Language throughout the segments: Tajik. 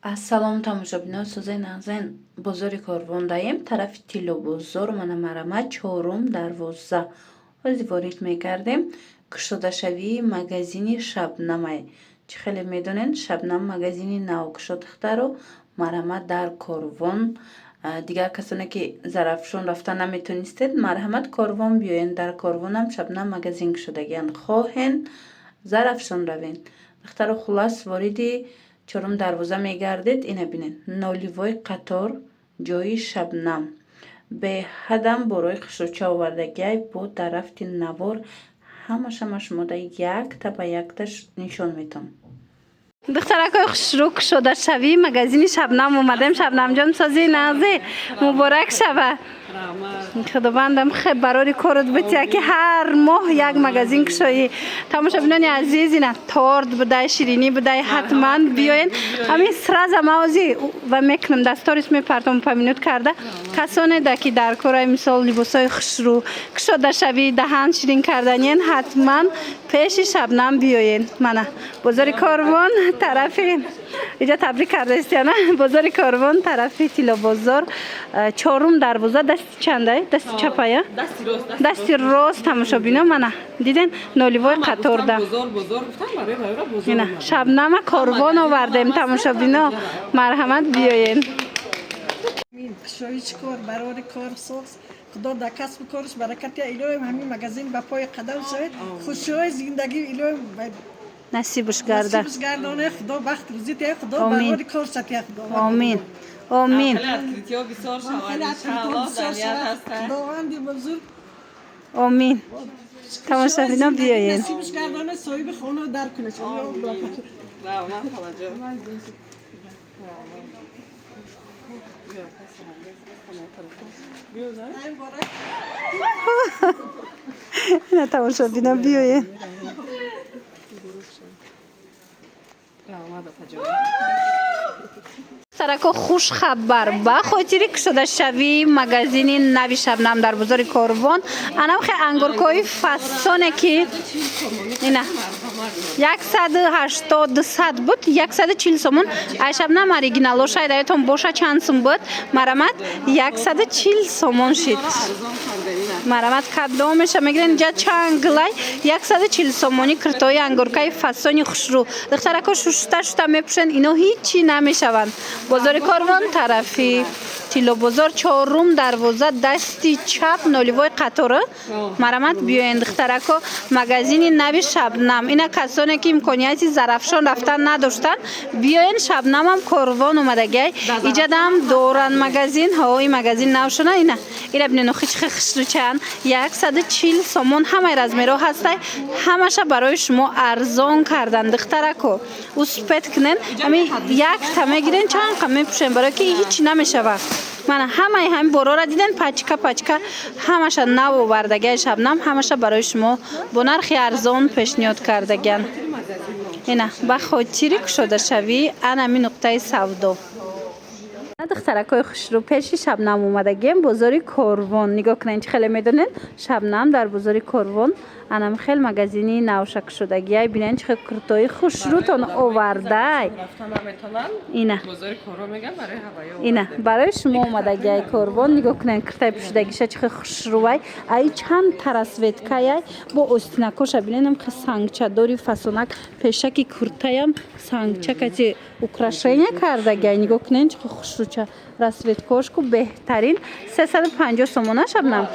Ассалому, тамошобинон, сӯзаи нағзен. Бозори Корвон даем, тарафи Тиллобозор, мана, марама, чорум дарвоза. Ҳозир ворид мекардем. Кушодашавии магазини Шабнамай. Чӣ хеле медонед, Шабнам магазини нав кушод, духтаро, марҳамат, дар Корвон. Дигар касоне ки Зарафшон рафта наметонистед, марҳамат, Корвон биёен. Дар Корвонам Шабнам магазин кушодагиянд. Хоҳен, Зарафшон равен, духтаро. Хулас, вориди чорум дарвоза мегардед. Ина бинед, нолевой қатор, ҷои Шабнам. Беҳадам борои хушрӯча овардагиай. Бо дар рафти навор ҳамаша ма шумода якта ба якта нишон метавам. Духтаракои хушрӯ, кушодашавии магазини Шабнам омадем. Шабнамҷон, сози нағзе, муборак шава. Худовандам хеб барори корот бития, ки ҳар моҳ як магазин кушоӣ. Тамошобинони азиз, ина торт будай, ширинӣ будай, ҳатман биёен. Ҳамин сразу маози ва мекунам, дар сторис мепартом, поминут карда. Касоне да ки дар кораи, мисол, либосҳои хушрӯ, кушодашавӣ, даҳан ширин карданиен, ҳатман пеши Шабнам биёен. Мана, бозори Корвон, тарафи иҷа табрик кардаистияна. Бозори Корвон, тарафи Тиллобозор, чорум дарвоза, дасти чандай? Дасти чапая, дасти рост. Тамошобино, мана, диден, нолевой қаторда. Ина Шабнама Корвон овардем. Тамошобино, марҳамат, биёен. Кушоиш кор, барори кор соз, Худо дар касбу корш баракат. Илоҳим, ҳамин магазин ба пои қадам шавед, хушиҳои зиндагӣ, илоҳим, насибуш гарда. Насибш гардоне, Худо бахт рӯзӣ тия, Худо барори кор шатия, Худо. Омин, омин. Худованди бузург. Омин. Тамошобино, биёен. Насибш гардоне, соҳиби хона дар кунеш. Раҳмат, холаҷон. Ина, тамошобино, биёен. Раҳмат, опаҷон. Сарако, хушхабар ба хотири кушодашавии магазини нави Шабнам дар бозори Корвон. Анам хе ангуркҳои фасоне, ки ина 180, 200 буд, 140 сомон. Ай Шабнам оригиналоша даётон боша, чанд сум буд? Марамат, 140 сомон шид. Марамат, кадомеша мегирен? Инҷа чанд гулай, 140 сомонӣ. Киртои ангуркаи фасони хушрӯ, духтарако, шушта шута мепӯшен, ино ҳичи намешаванд. Бозори Корвон, тарафи Тиллобозор, чорум дарвоза, дасти чап, нолевой қатора. Марамат, биёен, духтарако, магазини нави Шабнам. Ина касоне ки имконияти Зарафшон рафтан надоштанд, биёен, Шабнамам Корвон омадагиай. Иҷадам доранд магазин ҳо, ин магазин навшона. Ина, ира бинен, охи чӣ хушрӯчаанд. 140 сомон, ҳамаи размерҳо ҳастай. Ҳамаша барои шумо арзон кардан. Духтарако, успеть кунен. Ҳамин якта мегирен, чанд қа мепӯшен, барои ки ҳичи намешава. Мана, ҳамаи ҳамин борора диден, пачка пачка, ҳамаша нав овардагиай Шабнам. Ҳамаша барои шумо бо нархи арзон пешниҳод кардагиан. Ина ба хотири кушодашавии анами нуқтаи савдо. Духтаракҳои хушрӯ, пеши Шабнам омадагием, бозори Корвон. Нигоҳ кунед, чӣ хеле медонед, Шабнам дар бозори Корвон анам хел магазини навшакшудагиай. Бинед, чӣ хел куртои хушрӯтон овардай. Ина ина барои шумо омадагиай Корвон. Нигоҳ кунед, куртаи пӯшидагиша чӣ хел хушрӯвай. Ай чанд расцветкаяй, бо остинакоша бинедам, хел сангчадори фасонак. Пешаки куртаям сангча кати украшения кардагиай. Нигоҳ кунед, чӣ хел хушрӯча, расцветкошку беҳтарин. 350 сомона, Шабнам,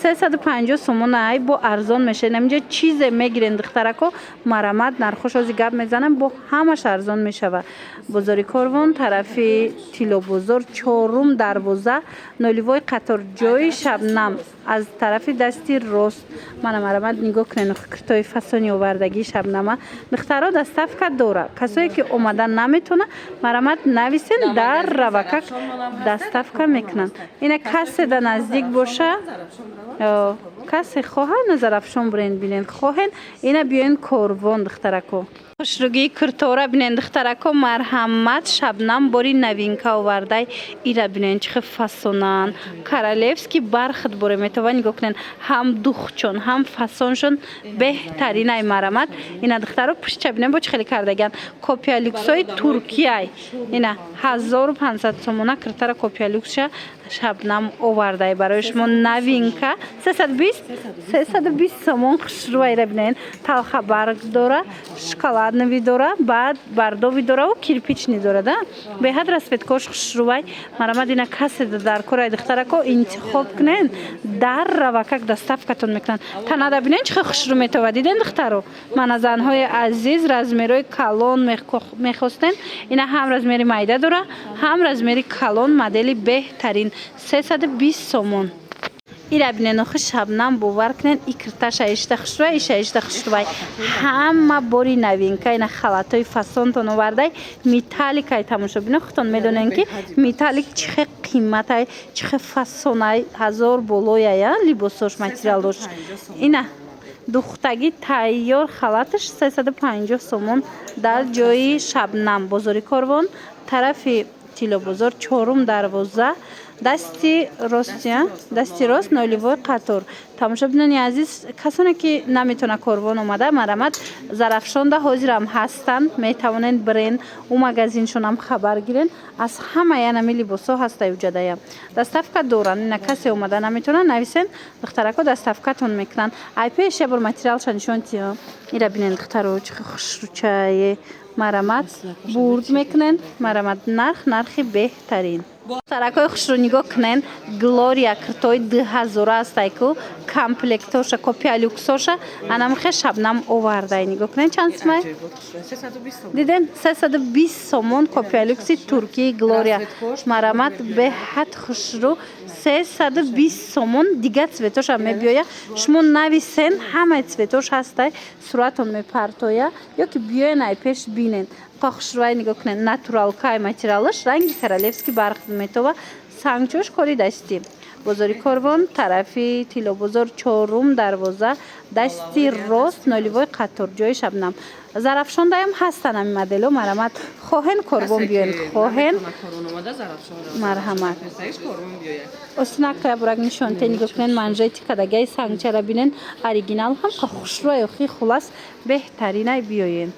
350 сомона. Ай бо арзон мешавед. Инҷа чизе мегирен, духтарако, марамат, нархош ҳози гап мезанам, бо ҳамаш арзон мешава. Бозори Корвон, тарафи Тиллобозор, чорум дарвоза, нолевой қатор, ҷои Шабнам аз тарафи дасти рост. Мана, марамат, нигоҳ кунед, киртои фасони овардагии Шабнама. Духтаро, доставка дора. Касое ки омада наметона, марамат, нависен, дар равакак доставка мекунанд. Ина касе да наздик боша, касе хоҳад, Зарафшон бурен, бинен, хоҳен, ина биёен Корвон, духтарако. Хушругии куртора бинен, духтарако, марҳамат. Шабнам бори новинка овардай. Ира бинен, чӣ хел фасонан. Королевский бархат боре метова, нигоҳ кунен, ҳам духчон, ҳам фасоншон беҳтаринай. Марамат, ина, духтаро, пуштча бинен, бо чӣ хеле кардагиан. Копия люксои Туркияй. Ина 1500 сомона киртара копия люксша Шабнам овардай барои шумо, новинка. 320, 320 сомон. Хушрӯайра бинен, талхабарг дора, шоколадный дора, баъд бордовый дораву кирпичный дора да. Беҳад расцветкош хушрӯвай. Марамад, ина касе дар корай, духтарако, интихоб кунен, дар равакак доставкатон мекунанд. Танада бинен, чӣ хел хушрӯ метова. Диден, духтаро? Мана, занҳои азиз, размерҳои калон мехостен, ина ҳам размери майда дора, ҳам размери калон. Модели беҳтарин, 320 сомон. Ира бинен, охи Шабнам, бовар кунен, и кирта шаишта хушрӯвай, и шаишта хушрӯвай. Ҳама бори новинка. Ина халатҳои фасонтон овардай, металликай. Тамошобино, худтон медонен, ки металлик чӣ хел қиматай, чӣ хел фасонай, ҳазор болояя либосош, материалош. Ина духтагӣ тайёр халаташ 350 сомон дар ҷои Шабнам, бозори Корвон, тарафи Тиллобозор, чорум дарвоза, дасти рости, дасти рост, нолевой қатор. Тамошобинони азиз, касоне ки наметавона Корвон омада, марамат, Зарафшонда ҳозирам ҳастанд, метавонед бирен, ӯ магазиншонам хабар гирен. Аз ҳама янами либосҳо ҳаста уҷадая, доставка доранд. Ина касе омада наметавона, нависен, духтарако доставкатон мекунанд. Ай пеш я бор материалша нишон тиё. Ира бинен, духтаро, чӣ хушрӯчае. Марамат, бурд мекунен. Марамат, нарх, нархи беҳтарин. Духтаракои хушрӯ, нигоҳ кунен, Глория киртои 2000 астайку, комплектоша, копия люксоша анамихе Шабнам овардай. Нигоҳ кунен, чанд сумай, диден? 320 сомон копия люкси туркии Глория. Марамат, беҳад хушрӯ, 320 сомон. Дигар цветошам мебиёя, шумо нависен, ҳамаи цветош ҳастай, суратон мепартоя ё ки биёен, ай пеш бинен. Хушрӯай, нигоҳ кунед, натуралкай материалаш, ранги королевский бархат метова, сангчош кори дастӣ. Бозори Корвон, тарафи Тиллобозор, чорум дарвоза, дасти рост, нолевой қатор, ҷои Шабнам. Зарафшондаям ҳастанд ҳамин модело. Марамат, хоҳен, Корвон биёен, хоҳен, марҳамат. Остинакая бурак нишонте, нигоҳ кунед, манжети кадагаи сангчара бинен, оригинал ҳам хушрӯай. Охи хулас, беҳтаринай, биёен.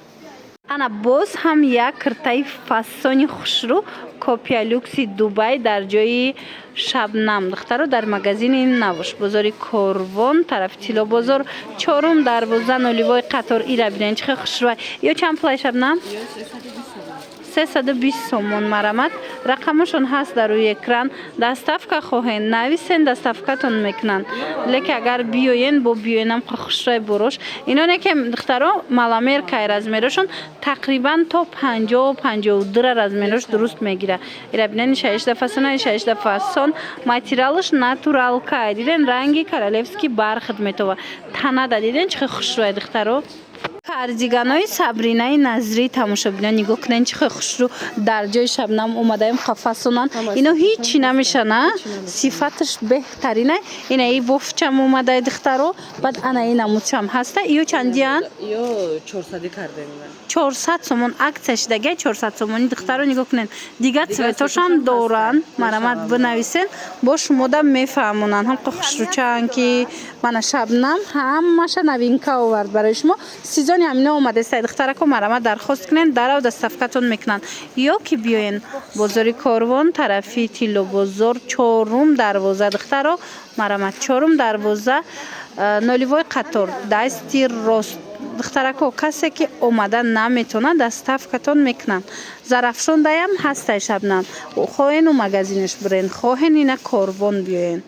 Ана боз ҳам як киртаи фасони хушрӯ, копия люкси Дубай дар ҷои Шабнам, духтаро, дар магазини Навош, бозори Корвон, тарафи Тиллобозор, чорум дарвоза, нолевой қатор. Ира бинен, чӣ хел хушрӯай. Ё чанд пулай, Шабнам? 320 сомон. Марамат, рақамашон ҳаст дар рӯи экран. Доставка хоҳен, нависен, доставкатон мекунанд. Лекин агар биёен, бо биёенам хушрӯй борош. Иноне ки, духтаро, маломеркай, размерошон тақрибан то 50, 52-ра размерош дуруст мегира. Ира бинен, шашда фасона, шашда фасон, материалаш натуралкай. Диден, ранги королевский бархат метова. Танада диден, чӣ хел хушрӯй, духтаро? Кардиганои Сабринаи Назрӣ, тамошобинон, нигоҳ кунед, чӣ хел хушрӯ. Дар ҷои Шабнам омадаем, қафасонан. Ино ҳичи намешана, сифаташ беҳтарина. Ина и бофчам омадай, духтаро, баъд ана ин намудчам ҳаста. Ё чандиян? Ё 400 кардем. 400 сомон, акция шидагай, 400 сомони. Духтаро, нигоҳ кунед, дигар цветошам доранд. Марамат, бинависен, бо шумода мефаҳмонанд. Ҳам хушрӯчаанд, ки мана Шабнам ҳамаша новинка овард барои шумо. Сезони ҳамина омадеста, духтарако, марамат, дархост кунед, дарав доставкатон мекунанд. Ё ки биёен бозори Корвон, тарафи Тиллобозор, чорум дарвоза. Духтаро, марамат, чорум дарвоза, нолевой қатор, дасти рост. Духтарако, касе ки омада наметавонад, доставкатон мекунанд. Зарафшондаям ҳастай Шабнам, хоҳену магазинаш бирен, хоҳен, ина Корвон биёен.